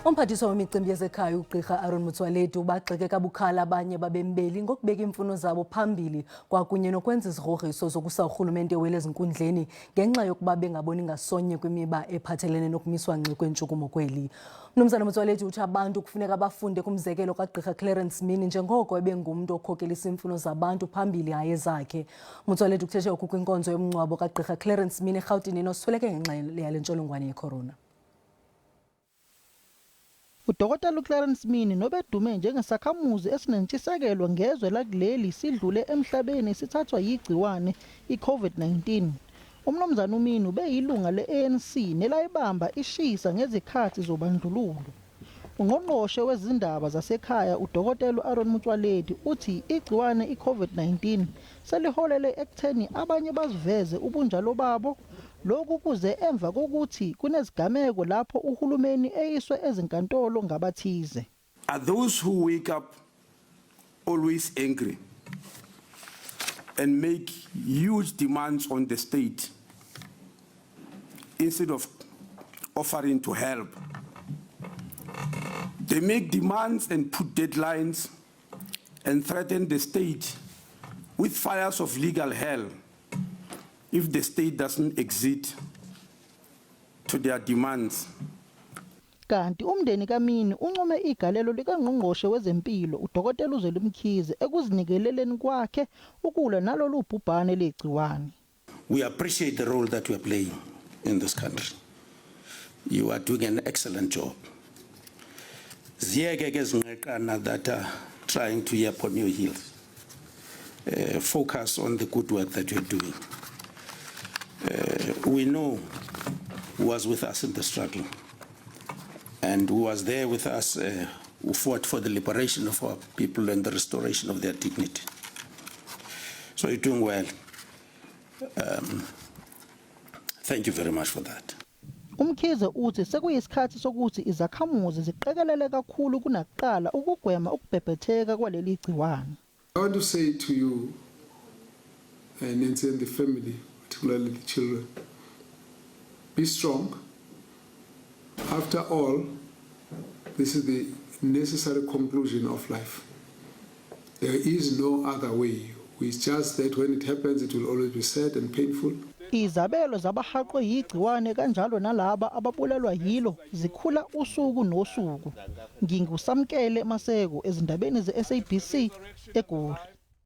Umphathiswa wemicimbi yezekhaya uGqirha Aaron Motsoaledi ubagxeke kabukhali abanye babembeli ngokubeka iimfuno zabo phambili kwakunye nokwenza izigrogriso zokusa urhulumente weli ezinkundleni ngenxa yokuba bengaboni ngasonye kwimiba ephathelene nokumiswa ngxi kwentshukumo kweli. Umnumzana Motsoaledi uthi abantu kufuneka bafunde kumzekelo kaGqirha Clarence Mini njengoko ebengumntu okhokelisa iimfuno zabantu phambili hayi ezakhe. Motsoaledi ukuthethe oku kwinkonzo yomngcwabo kaGqirha Clarence Mini eRhawutini nosweleke ngenxa yale ntsholongwane yekhorona. UDokotela uClarence Mini nobedume njengesakhamuzi esinentshisekelo ngezwe lakuleli sidlule emhlabeni sithathwa yigciwane iCovid-19. Umnumzane uMini ubeyilunga le-ANC nelayibamba ishisa ngezikhathi zobandlululo. Ungqongqoshe wezindaba zasekhaya uDokotela uAaron Motsoaledi uthi igciwane iCovid-19 seliholele ekutheni abanye baziveze ubunjalo babo. Lokhu kuze emva kokuthi kunezigameko lapho uhulumeni eyiswe ezinkantolo ngabathize. Are those who wake up always angry and make huge demands on the state instead of offering to help. They make demands and put deadlines and threaten the state with fires of legal hell if the state doesn't accede to their demands. Kanti umndeni kaMini uncome igalelo likaNgqongqoshe wezempilo uDokotela uZweli Mkhize ekuzinikeleleni kwakhe ukulwa nalolu bhubhane legciwane. We appreciate the role that you are playing in this country. You are doing an excellent job. Ziyeke ke zinqeqana that are trying to yap on your heels. Focus on the good work that you're doing. We know who was with us in the struggle and who was there with us, who fought for the liberation of our people and the restoration of their dignity. So you're doing well. Thank you very much for that. UMkhize uthi sekuyisikhathi sokuthi izakhamuzi ziqekelele kakhulu kunakuqala ukugwema ukubhebhetheka kwaleli gciwane. I want to say to you, Nancy and the family, particularly the children, be strong. After all, this is the necessary conclusion of life. There is no other way. It's just that when it happens, it will always be sad and painful. Izabelo zabahaqwe yigciwane kanjalo nalaba ababulelwa yilo zikhula usuku nosuku. NginguSamkele Maseko ezindabeni ze-SABC eGoli.